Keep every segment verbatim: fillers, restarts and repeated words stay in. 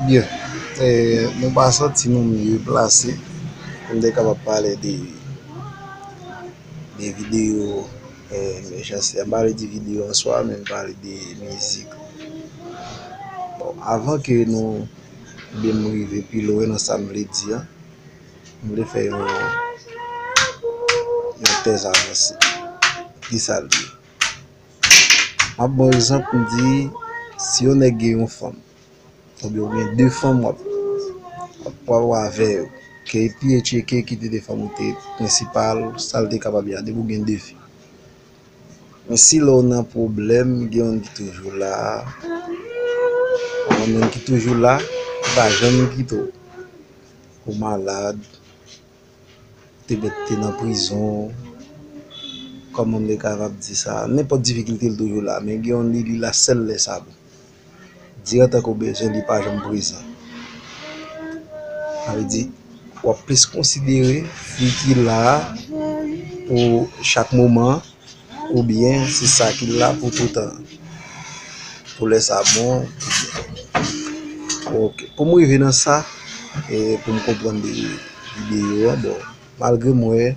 Byen, eh, nou pa santi nou mye plase pou n te kapab pale de, de videyo, eh, Mechanste. M pa vle di videyo an swa, men m pale de mizik. Bon, avan ke nou, oubyen m rive pi lwen nan sa m vle di a, m vle fè yon, yon tèz avanse. Ki sa l ye? M ap ba w egzanp, m di, si yon nèg gen yon fanm, oubyen ou gen de fanm w ap, w ap, w ap avè yo, ke pi e tcheke ki te de fanm ou te prensipal, sa l te kapab ye a, depi w gen de fi. Men si lè w nan pwoblèm, gen youn ki toujou la, gen youn ki toujou la, ki pa janm kite w. Ou malad, ou te mèt te nan prizon, kòman m te kapab di sa? Nenpòt difikilte, l toujou la, men gen youn li, li la sèl lè sa bon. Di antan ke w bezwen, li pa janm prezan. Sa vle di, w ap plis konsidere fi ki la pou chak moman, oubyen se sa ki la pou toutan. Pou lè sa bon, pou byen. Ok. Pou m rive nan sa, e pou m konprann de videyo a, bon, malgre m wè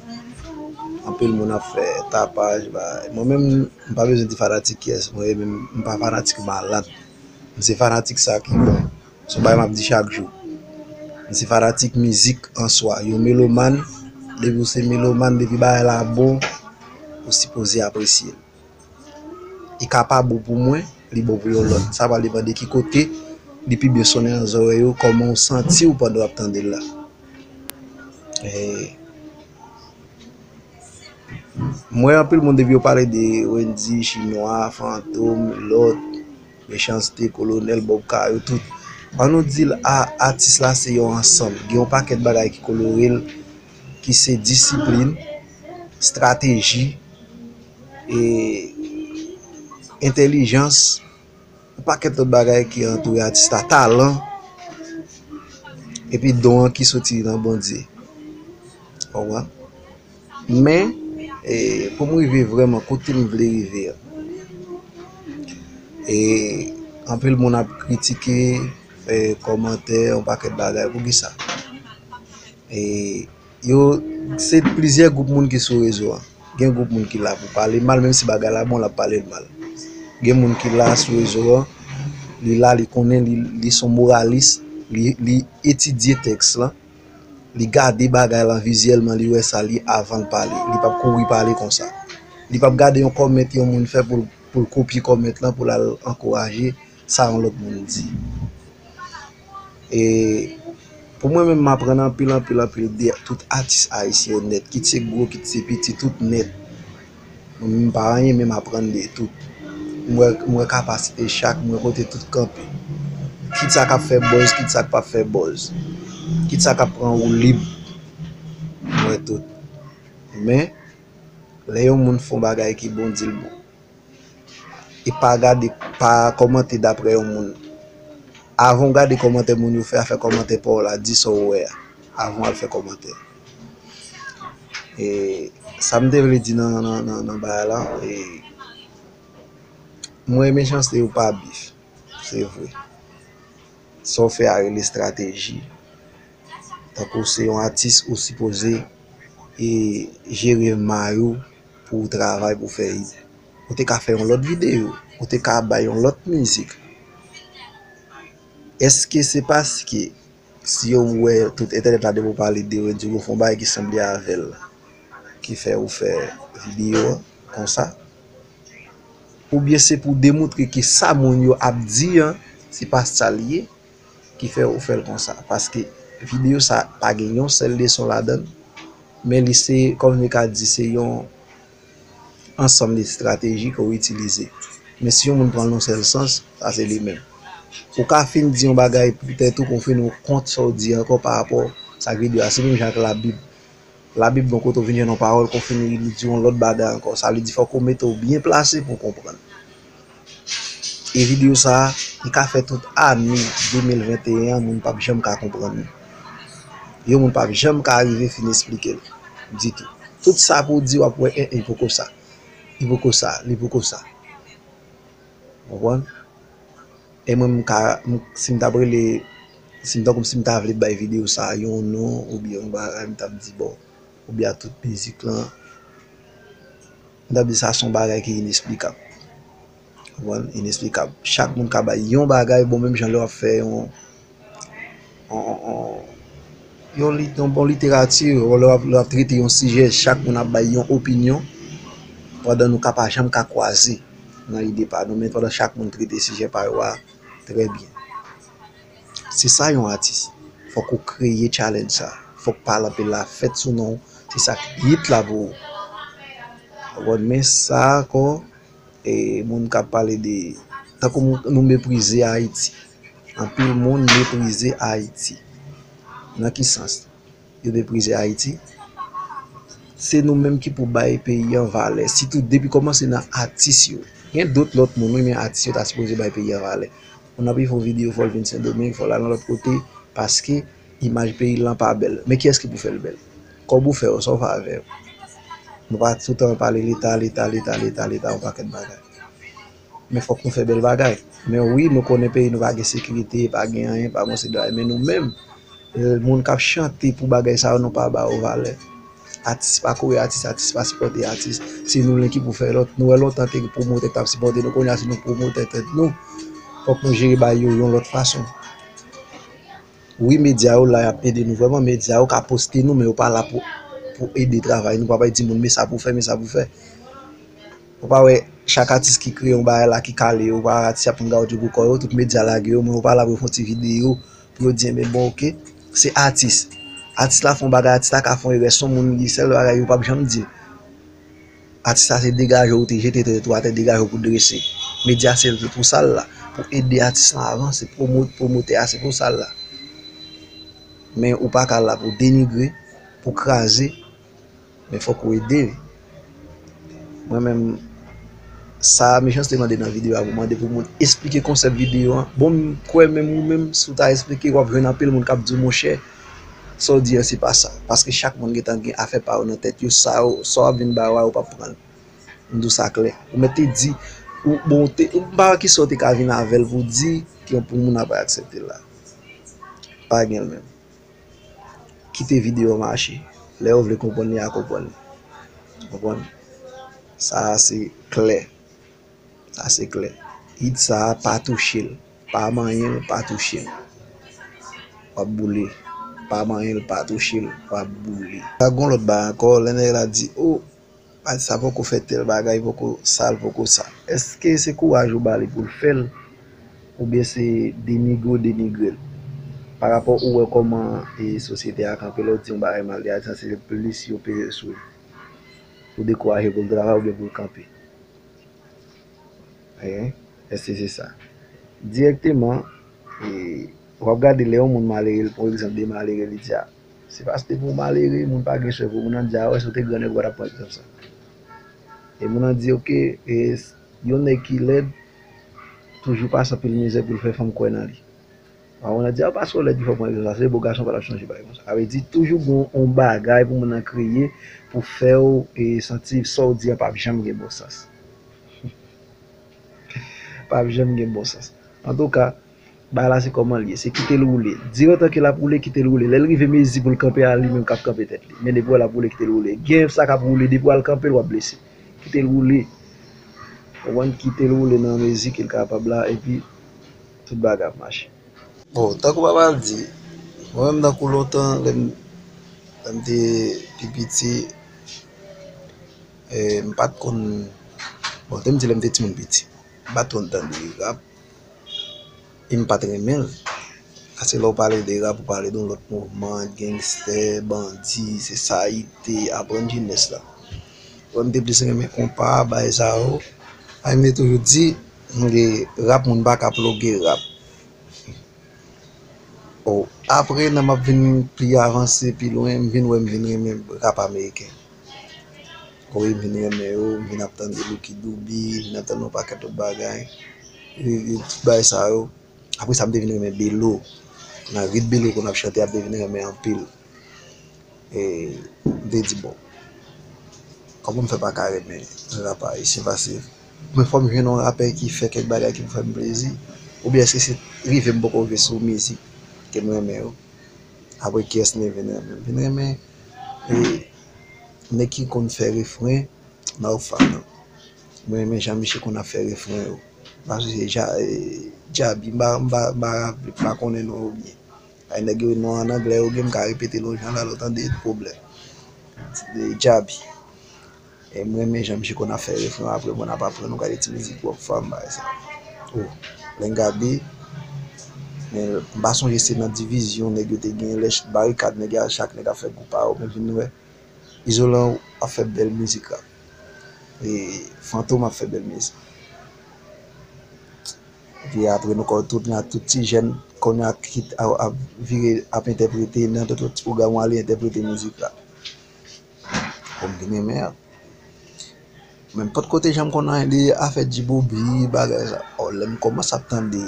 anpil moun ap fè tapaj, bay. Mwen menm, m pa bezwen di fanatik kiyès mwen ye, men m pa fanatik malad. M se fanatik sa ki bon. Se yon bagay m ap di chak jou. M se fanatik mizik an swa. Yon melomàn, depi w se melomàn, depi bagay la bon, ou sipoze apresye l. Li ka pa bon pou mwen, li bon pou yon lòt. Sa pral depann de ki kote li pi byen sonnen nan zòrèy ou, kòman w santi w pandan w ap tande l la. E, m wè anpil moun depi yo pale de Wendyy, Chinwa, Fantom, lòt, Mechanste, Kolonèl, Bob Kayou, tout. Ann nou di l, a, atis la se yon ansanm. Gen yon pakèt bagay ki kolore l, ki se disiplin, estrateji, e, entèlijans, yon pakèt lòt bagay ki antoure atis la, talan, epi don an ki soti nan Bondye. Konprann? Men, e, pou m rive vrèman kote m vle rive a, e, anpil moun ap kritike, fè kòmantè, yon pakèt bagay. Poukisa? E, yo, se plizyè gwoup moun ki sou rezo a. Gen gwoup moun ki la pou pale mal, menm si bagay la bon, l ap pale l mal. Gen moun ki la sou rezo a, li la, li konnen, li, li se yon moralis, li, li etidye tèks lan, li gade bagay lan vizyèlman, li wè sa, li avan l pale. Li p ap kouri pale konsa. Li p ap gade yon kòmèt yon moun fè pou l, pou l kopye kòmèt lan, pou l al ankouraje sa yon lòt moun di. E pou mwen menm, m aprann anpil, anpil, anpil de tout atis ayisyen nèt, kit se gwo, kit se piti, tout nèt. Mwen menm, m pa anyen, men m aprann de tout. M wè, m wè kapasite chak, m wè kote tout kanpe. Kit sa k ap fè buzz, kit sa k p ap fè buzz. Kit sa k ap pran woulib. M wè tout. Men, lè yon moun fè yon bagay ki bon, di l bon. E pa gade, pa kòmante daprè yon moun. Avan w gade kòmantè moun yo fè a, fè kòmantè pa w la, di sa w wè a, avan w al fè kòmantè. E sa m te vle di nan, nan, nan, nan bagay la, e, m wè Mechanste yo pa bif, se vre. Sa w fè a rele estrateji. Tankou se yon atis, ou sipoze, e, jere may ou pou w travay, pou w fè hit. Ou te ka fè yon lòt videyo, ou te ka bay yon lòt mizik. Èske se paske si yo wè tout entènèt la depi w pale de Wendyy, ou fè yon bagay ki sanble avè l, ki fè ou fè videyo a konsa? Oubyen se pou demontre ke sa moun yo ap di an, se pa sa l ye, ki fè ou fè l konsa? Paske videyo sa pa gen yon sèl leson ladan l, men li se, kòm yo ka di, se yon ansanm de estrateji ke w itilize. Men si yon moun pran l nan sèl sans, sa se li menm. Ou ka fin di yon bagay poutèt ou, kon fin ou kont sa w di ankò pa rapò sa k videyo a. Se menm jan ak Labib. Labib, bon, kote w vin jwenn yon pawòl, kon fin li di yon lòt bagay ankò. Sa vle di fòk ou mete w byen plase pou w konprann. E videyo sa a, li ka fè tout ane de mil venteyen an, moun p ap janm ka konprann li. Yon moun p ap janm ka rive fin esplike l ditou. Tout sa pou w di, w ap wè, en, en, li poko sa. Li poko sa, li poko sa. Konprann? E mwen, m ka, m, si m t ap rele Si m tankou si m ta vle bay videyo sa a yon non, oubyen yon bagay, m t ap di, bon, oubyen a tout mizik lan, m t ap di sa se yon bagay ki inesplikab. Konprann? Inesplikab. Chak moun ka bay yon bagay, bon, menm jan lè w ap fè yon, yon, yon, yon li-, yon bon literati, lè w ap, lè w ap trete yon sijè, chak moun ap bay yon opinyon, pandan nou ka pa janm ka kwaze nan ide pa nou, men pandan chak moun trete sijè pa yo a trè byen. Se sa yon atis. Fòk ou kreye challenge sa. Fòk pale anpil la fèt sou non w. Se sa k hit la pou ou. Konprann? Men sa ankò, e, moun k ap pale de, tankou moun, nou meprize Ayiti. Anpil moun meprize Ayiti. Nan ki sans? Yo meprize Ayiti. Se nou menm ki pou bay peyi an valè. Sitou depi kòmanse nan atis yo. Gen dòt lòt moun, wi, men atis yo ta sipoze bay peyi an valè. Moun ap fè yon videyo, fò l vin Sendomeng, fò l al nan lòt kote, paske imaj peyi l lan pa bèl. Men kiyès ki pou fè l bèl? Kòb ou fè yo, sa w fè avè yo? Nou pa toutan pale Leta, Leta, Leta, Leta, Leta, yon pakèt bagay. Men fòk nou fè bèl bagay. Men wi, nou konnen peyi nou pa gen sekirite, pa gen anyen, pa gon se bagay. Men nou menm, e, moun k ap chante pou bagay sa yo, nou pa ba yo valè. Atis pa kouri atis, atis pa sipòte atis. Se nou menm ki pou fè lòt. Nou wè lontan te gen pwomotè k t ap sipòte nou, kounye a se nou pwomotè tèt nou. Fòk nou jere bagay yo yon lòt fason. Wi, medya yo la, y ap ede nou vrèman. Medya yo ka poste nou, men yo pa la pou, pou ede travay nou. Pa bay di moun, men sa pou fè, men sa pou fè. Ou pa wè, chak atis ki kreye yon bagay la ki kale yo, ou pa wè atis ap pran gawdyo pou kò yo, tout medya lage yo, men ou pa la pou yo fè yon ti videyo, pou yo di, enben, bon, oke, se atis. Atis la fè yon bagay, atis la ka fè yon erè, se yon moun li, sèl bagay yo p ap janm di. Atis la se degaje w, ou te jete tèt ou atè, degaje w pou drese. Medya se pou sa l la, pou ede atis lan avanse, pwomot-, pwomotè a se pou sa l la. Men ou pa ka la pou denigre, pou kraze, men fòk ou ede. Mwen menm, sa Mechanste mande nan videyo a, pou mande pou moun esplike konsèp videyo an. Bon, m kwè menm ou menm, si w ta esplike, w ap jwenn anpil moun k ap di w, monchè, sa w di an, se pa sa. Paske chak moun gentan gen afè pa yo nan tèt yo, sa yo, sa w ap vin ba yo a, yo p ap pran l. M di w sa klè. Ou mèt te di, ou, bon, te, m pa wè kisa w te ka vin avè l pou di ke pou moun ap aksepte l la. Pa gen l menm. Kite videyo an mache. Lè yo vle konprann li, y a konprann li. Konprann? Sa a se klè. Sa se klè. Hit sa a, pa touche l. Pa manyen l, pa touche l. W ap boule. Pa manyen l, pa touche l, w ap boule. Sa gon lòt bagay ankò, lè nèg la di, o, atis sa poko fè tèl bagay, poko sa, l poko sa. Èske se kouraj ou ba li pou l fè l, oubyen se denigre w denigre l? Pa rapò ou wè kòman, e, sosyete a kanpe, lè w di yon bagay mal de atis lan, se plis yo peze sou li. Pou dekouraje pou l travay oubyen pou l kanpe. Hein? Èske se sa? Dirèkteman, e, w ap gade lè yon moun malere, l pran egzanp de malere, li di, a, se paske pou malere, moun pa gen swen pou moun nan di, a, wè, si w te grannèg, ou pa t ap pran egzanp sa. E moun nan di, oke, e, yon nèg ki lèd, toujou pase anpil mizè pou l fè fanm kwè nan li. Pawòl la di, a, paske w lèd, pi fò pran egzanp sa, se bo gason pa t ap chanje bagay konsa. Sa vle di, toujou gon yon bagay pou moun nan kreye, pou fè w, e, santi sa w di a p ap janm gen bon sans. P ap janm gen bon sans. Antouka, bagay la se kòman l ye, se kite l woule. Dirantan ke l ap woule, kite l woule. Lè l rive mezi pou l kanpe a, li menm k ap kanpe tèt li. Men depi w wè l ap woule, kite l woule. Gen sa k ap woule, depi w al kanpe l, w ap blese. Kite l woule. Konprann? Kite l woule nan mezi ke l kapab la, epi tout bagay ap mache. Bon, tankou papa l di, mwen menm tankou lontan, lè m, lè m te pi piti, e, m pa t konn, bon, te m di lè m te timoun piti, m pa t konn tande rap, e m pa t renmen l. Paske lè w pale de rap, ou pale de yon lòt mouvman, gangstè, bandi, se sa, ite, aprann jenès la. Mwen, m te plis renmen konpa, bagay sa yo. Ay, m te toujou di, rap, moun pa ka ploge rap. O, apre, nan m ap vin pi avanse, pi lwen, m vin wè, m vin renmen rap ameriken. Wi, m vin renmen yo, m vin ap tande Lucky Dube, m vin ap tande yon pakèt lòt bagay. E, e, tout bagay sa yo. Apre sa, m te vin renmen Belo. Nan rit Belo konn ap chante a, m te vin renmen anpil. E, m te di, bon, kòman m fè pa ka renmen rap ayisyen? Paske mwen fò m jwenn yon rapè ki fè kèk bagay ki pou fè m plezi. Oubyen èske se rive m poko rive sou mizik? M renmen yo. Apre kiyès m vin renmen? M vin renmen e, nèg ki konn fè refren, Marouf Fantom. Mwen renmen jan misye konn ap fè refren yo. Paske se Ja- e, Djaby, m pa, m pa, m pa raple, m pa konnen non yo byen. Ay nèg yo non an anglè yo gen, m ka repete l yon jan la, lè w tande pwoblèm. E, Djaby. E mwen renmen jan misye konn ap fè refren yo, apre mwen ap aprann yon kalite mizik pwòp fanm bagay sa. Oh, lè n gade, men m pa sonje se nan divizyon nèg yo te gen lè ch- barikad nèg yo, chak nèg ap fè gwoup pa yo, men vin wè Izolan ap fè bèl mizik la. E Fantom ap fè bèl mizik. Epi apre nou konn tout, gen tout ti jèn kounye a ki ap, ap vire ap entèprete nan tout lòt ti pwogram ou ale entèprete mizik la. Bon, m vin renmen an. Men m potko te janm konn anyen de afè Djibobi, bagay sa. Oh, lè m kòmanse ap tande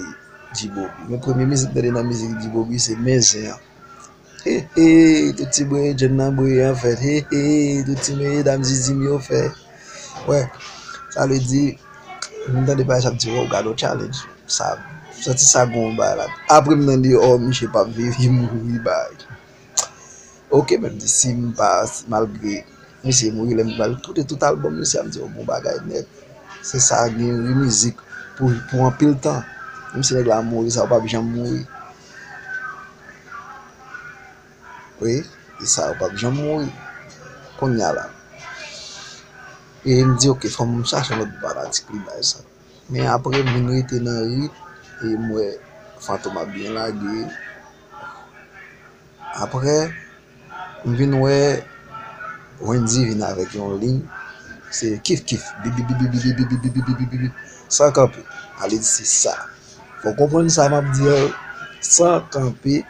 Djibobi. Men premye mizik m tande nan mizik Djibobi se Men Zen an. He he, tout ti brenn jèn nan brenn an fèt. He he, tout ti medam zizi m yo fè. Wè, sa vle di, m tande bagay sa m di, wow, gade yon challenge. Sa, m santi sa gon bagay la. Apre m tande, oh, misye p ap viv, li mouri, bagay. Ok, men m di, si m pa, malgre misye mouri, lè m pral koute tout albòm misye a, m di, oh, bon bagay nèt. Se sa gen wi mizik pou, pou anpil tan. Menm si nèg la mouri, sa w p ap janm mouri. Wi, e sa yo p ap janm mouri. Kounye a la. E m di, ok, fò m chache yon lòt fanatik li bay sa. Men apre, m vin rete nan rit, e m wè Fantom ap byen lage. Apre, m vin wè Wendyy vin avèk yon liy, se kif kif, bip, bip, bip, san kanpe. Ale di se sa. Fò w konprann sa m ap di a yo, san kanpe,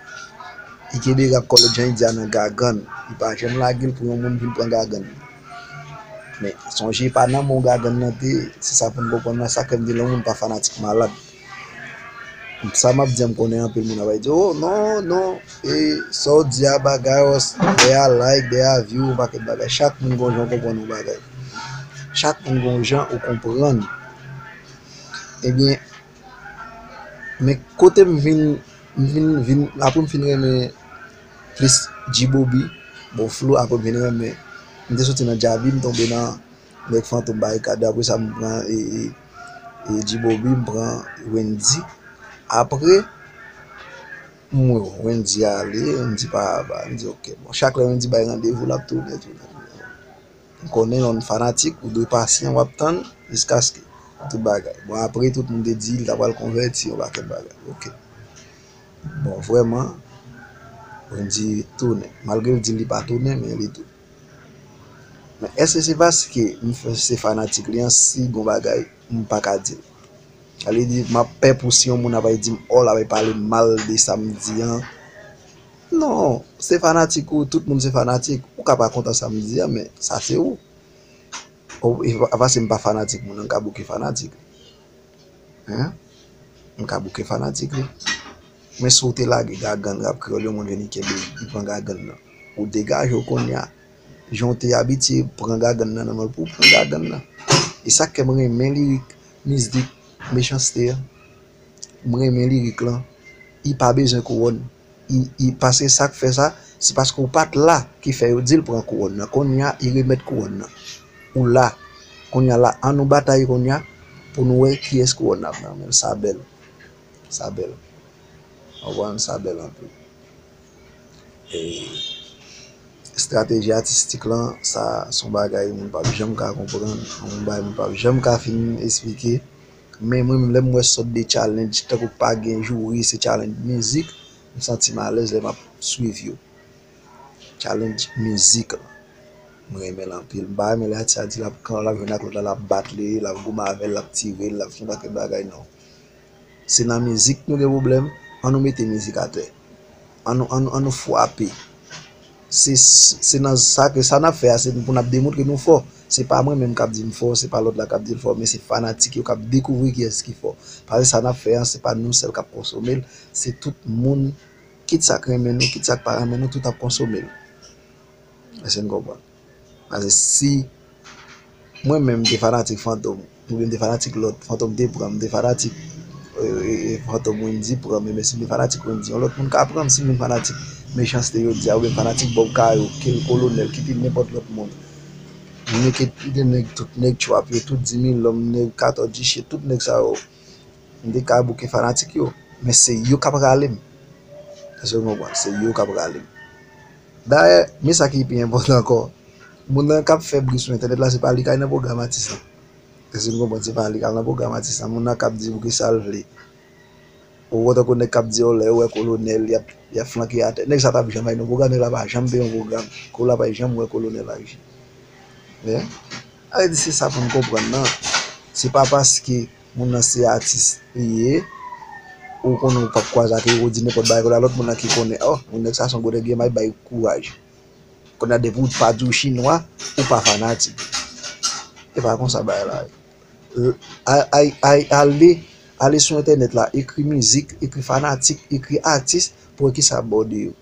li kenbe rap kòlèt jan li di a nan gagann. Li pa janm lage l pou yon moun vin pran gagann. Men, sonje pa nan men w gagann nan te ye, se sa pou n konprann nan sa k fè m di lè yon moun pa fanatik malad. Sa m ap di a, m konnen anpil moun ap di, oh, non, non, e sa w di a bagay, oh, dèyè a like, dèyè a view, yon pakèt bagay. Chak moun gon jan w konprann yon bagay. Chak moun gon jan ou konprann. Ebyen, men kote m vin, m vin, vin, apre m fin renmen plis Djibobi, bon, Flo, apre m vin renmen, m te soti nan Djaby, m tonbe nan nèg Fantom Barikad, apre sa m pran e, e, e Djibobi, m pran Wendyy. Apre, m wè Wendyy ale, Wendyy pa, pa, m di, ok, bon, chak lè Wendyy bay randevou, l ap tounen, tounen, tounen. M konnen lè w fanatik, ou dwe pasyan, w ap tann, jiskaske tout bagay. Bon, apre, tout moun te di, li ta pral konvèti, yon pakèt bagay. Ok. Bon, vrèman, Wendyy tounen. Malgre l di li pa tounen, men li tounen. Men èske se paske m fè, se fanatik li an, si gon bagay, m pa ka di l. Sa vle di, m ap pè pou si yon moun ap di m, oh, l ap pale mal de sa m di an. Non, se fanatik ou, tout moun se fanatik. Ou ka pa kontan sa m di an, men sa se ou. Ou, e pa, paske m pa fanatik moun, m ka bouke fanatik. Hein? M ka bouke fanatik li. Men si w te lage gagann rap kreyòl, yon moun vini kenbe, li pran gagann nan. Ou degaje w kounye a. Jan w te abitye pran gagann nan nan men l pou w pran gagann nan. E sa k fè m renmen lirik, mizik, Mechanste a. M renmen lirik lan. Li pa bezwen kouwòn. I, i, paske sa k fè sa, se paske w pa t la ki fè yo di l pran kouwòn nan. Kounye a, li remèt kouwòn nan. Ou la. Kounye a la, an nou batay kounye a pou nou wè kiyès kouwòn nan ap nan men l. Sa bèl. Sa bèl. Ou konprann, sa bèl anpil. E estrateji atistik lan, sa se yon bagay moun p ap janm ka konprann, yon bagay moun p ap janm ka fin esplike. Men mwen menm, lè m wè sòt de challenge, tankou pa gen jouri, se challenge mizik, m santi m alèz lè m ap swiv yo. Challenge mizik lan. Mwen renmen l anpil. M pa renmen lè atis la di l ap kan, l ap jwenn ak lòt la, l ap bat li, l ap goumen avè l, l ap tire l, l ap fè yon pakèt bagay, non. Se nan mizik nou gen pwoblèm, an nou mete mizik atè. An nou, an nou, an nou frape. Se, se nan sa ke sa n ap fè a, se pou n ap demontre nou fò. Se pa mwen menm k ap di m fò, se pa lòt la k ap di l fò, men se fanatik yo k ap dekouvri kiyès ki fò. Paske sa n ap fè an, se pa nou sèl k ap konsome l, se tout moun, kit sa k renmen nou, kit sa k pa renmen nou, tout ap konsome l. Èske n konprann? Paske si mwen menm m te fanatik Fantom, oubyen m te fanatik lòt, Fantom te pran m, m te fanatik e, e, e, Fantom Wendy pran m, ebyen si m te fanatik Wendy, yon lòt moun ka pran m, si m vin fanatik Mechanste jodi a, oubyen m fanatik Bob Kayou, Kel Kolonèl, kite nenpòt lòt moun. M vle kite nèg, tout nèg Trap yo, tout Dimilòm, nèg Katòz Jiche, tout nèg sa yo. M te ka bouke fanatik yo, men se yo k ap rale m. Èske w konprann? Se yo k ap rale m. Dayè, men sa ki pi enpòtan ankò, moun nan k ap fè bri sou entènèt la, se pa li k al nan pwogram atis lan. Èske n konprann? Se pa li k al nan pwogram atis lan. Moun nan k ap di bouke sa l vle. Ou wè tankou nèg k ap di, o, lè yo wè Kolonèl, y ap, y ap flanke atè. Nèg sa t ap janm al nan pwogram, nèg la pa janm peye yon pwogram. Kou la pa janm wè Kolonèl ak J. Men, sa vle di se sa pou n konprann nan. Se pa paske moun nan se atis li ye, ou konnen ou p ap kwaze ak li, ou di nenpòt bagay, kou la lòt moun nan ki konnen, o, moun nèg sa se yon gwo nèg, m ap bay kouraj. Kounye a depi w pa di w chinwa, ou pa fanatik. E pa konsa bagay la ye. L-, ay, ay, ay, ale, ale sou entènèt la, ekri mizik, ekri fanatik, ekri atis, pou wè kisa ap ba w de yo.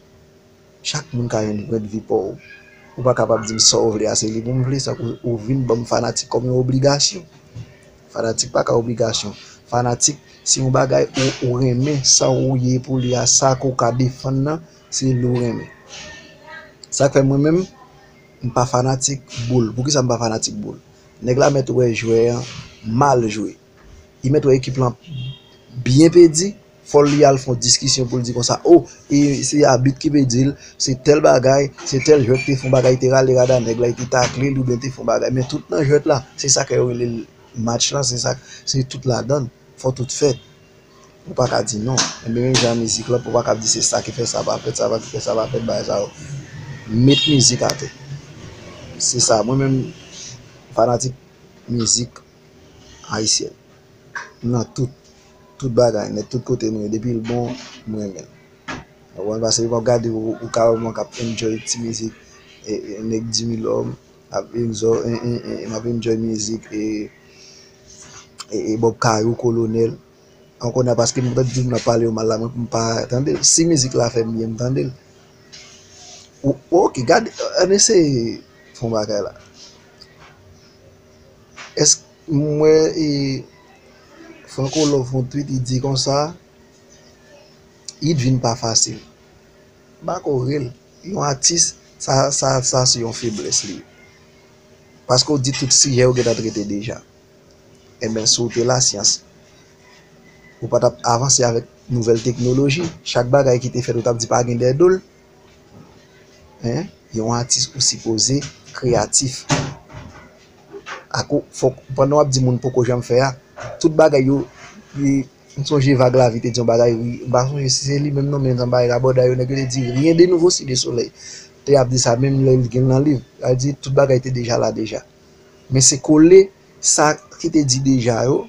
Chak moun ka jwenn pwendvi pa w. Ou pa kapab di m sa w vle a, se li pou m vle, sa ou, ou vin ban m fanatik kòm yon obligasyon. Fanatik pa ka obligasyon. Fanatik, se yon bagay ou, ou renmen, sa ou ye pou li a, sa ke w ka defann nan, se li w renmen. Sa k fè mwen menm, m pa fanatik Boul. Poukisa m pa fanatik Boul? Nèg la mèt wè jwè an mal jwe. Li mèt wè ekip lan byen pèdi, fò li al fè yon diskisyon pou l di konsa, o, e se abit ki pèdi l, se tèl bagay, se tèl jwè ki te fè yon bagay, te rale rada nèg la, te takle l oubyen te fè yon bagay. Men tout nan jwèt la, se sa ke yo rele l match lan, se sa, se tout ladan l. Fò tout fèt. Ou pa ka di non. Enben, menm jan mizik lan, ou pa ka di se sa ki fè sa pa fèt, sa pa ki fè sa pa fèt, bagay sa yo. Met mizik atè. Se sa, mwen menm, fanatik mizik ayisyèn. Nan tout, tout bagay, nèt, tout kote nou ye. Depi l bon, m renmen l. Ou konprann? Paske m ap gade, ou, ou ka wè mwen k ap enjoy ti mizik, e, e, nèg Dimilòm, ap enjoy, e, e, e, m ap enjoy mizik, e, e, e, Bob Kayou, Kolonèl. Ou konnen, paske m tande moun ap pale yo mal la, mwen, m pa tande l. Si mizik la fè m byen, m tande l. Ou, oke, gade, ann eseye fè yon bagay la. Èske m wè, e, Franco Love fè yon tweet, li di konsa, it vin pa fasil. M pa ko rele l. Yon atis, sa, sa, sa se yon feblès li ye. Paske w di tout sijè yo gentan trete deja. Enben, si w te lasyans, ou pa t ap avanse avèk nouvèl teknoloji. Chak bagay ki te fèt, ou t ap di pa gen dèyè do l. Hein? Yon atis ou sipoze kreyatif. Ako, fòk, pandan w ap di moun poko janm fè a, tout bagay yo, li, m sonje Vag Lavi te di yon bagay, wi, m pa sonje si se li menm non, men nan bagay Rabòday yo, nèg yo te di, rien de nouveau sous le soleil. Te ap di sa, menm lè l gen l nan liv. Sa vle di, tout bagay te deja la deja. Men se kole sa ki te di deja yo,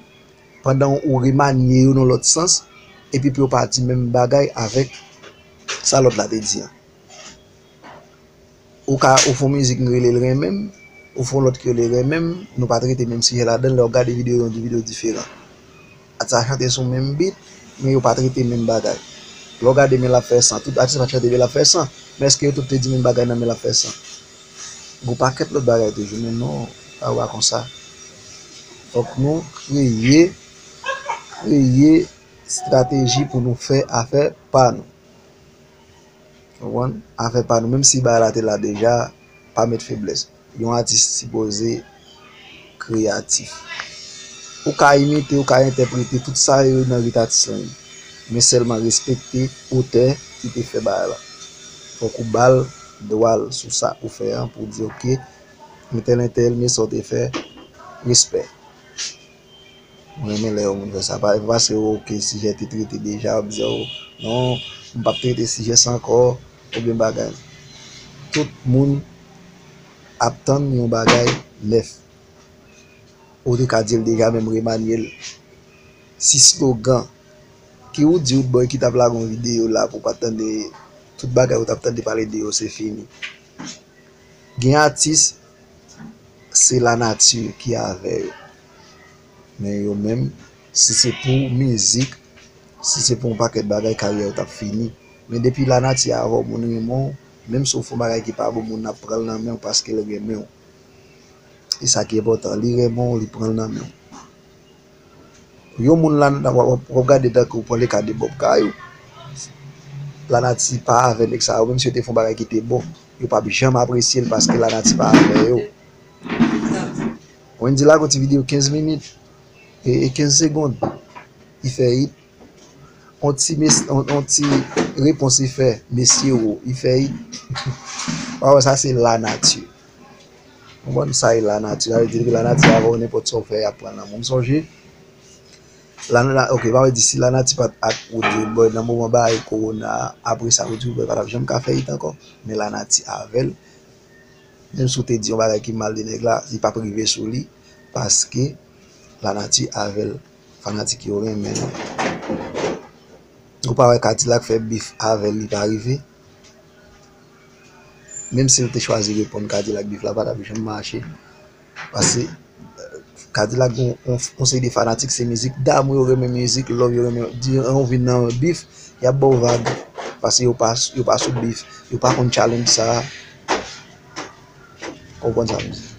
pandan ou remanye yo nan lòt sans, epi pou yo pa di menm bagay avèk sa lòt la te di an. Ou ka, ou fè yon mizik m rele l Renmen m, ou fè yon lòt ki rele Renmen m, nou pa trete menm sijè ladan l, lè w gade videyo yo, yon videyo diferan. Sa chante sou menm beat, men yo pa trete menm bagay. Lè w gade Men l ap fè san, tout atis pa t chante Men l ap fè san, men èske yo tout te di menm bagay nan Men l ap fè san? Gon pakèt lòt bagay toujou, men non, sa pa konsa. Fòk nou kreye, kreye estrateji pou nou fè afè pa nou. Konprann? Afè pa nou, menm si bagay la te la deja, pa met feblès. Yon atis sipoze kreyatif. Ou ka imite, ou ka entèprete tout sa yo nan rit atis lan ye. Men sèlman respekte otè ki te fè bagay la. Fòk ou ba l dwa l sou sa ou fè an pou w di, oke, entèl, entèl, men sa w te fè, respè. Mwen renmen lè yon moun fè sa. Pa, pa paske, oke, sijè te trete deja, w ap di, o, non, m p ap trete sijè sa ankò, oubyen bagay. Tout moun ap tann yon bagay nèf. Ou te ka di l deja, men m remanye l. Si slogan ki ou di ou t bòy ki t ap lage yon videyo la pou w pa t tande tout bagay ou t ap tande pale de yo, se fini. Gen atis, se lanati ki avè yo. Men yo menm, si se pou mizik, si se pou yon pakèt bagay, karyè yo t ap fini. Men depi lanati avè w, moun renmen w, menm si w fè yon bagay ki pa bon, moun nan ap pran l nan men w paske l renmen w. E sa ki enpòtan, li renmen w, li pran l nan men w. Yon moun la w ap gade tankou w pran le ka de Bob Kayou. Lanati pa avè nèg sa yo, menm si yo te fè yon bagay ki te bon, yo p ap janm apresye l paske Lanati pa avè yo. Wendy la gon ti videyo kenz minit e kenz segonn. Li fè hit. On ti, on ti repons li fè, mesye wo, li fè hit. Ou wè sa se lanati. Ou konprann sa e lanati. Sa vle di depi lanati avè w, nenpòt sa w fè, y ap pran nan men w. M sonje Lana, ok, pa vle di si lanati pa t ak Roodboy nan moman bagay kowona a, apre sa Roodboy pa t ap janm ka fè hit ankò. Men lanati avè l, menm si w te di yon bagay ki mal de nèg la, li p ap rive sou li, paske lanati avè l. Fanatik yo renmen l. Ou pa wè Kadilak fè bif avè l, li pa rive. Menm si l te chwazi reponn Kadilak, bif la pa t ap janm mache. Paske Kadilak gen yon seri de fanatik, se mizik damou yo renmen, mizik love yo renmen. Di an ou vin nan bif, y ap ba w vag. Paske yo pa, yo pa sou bif, yo pa konn challenge sa. Konprann sa m di.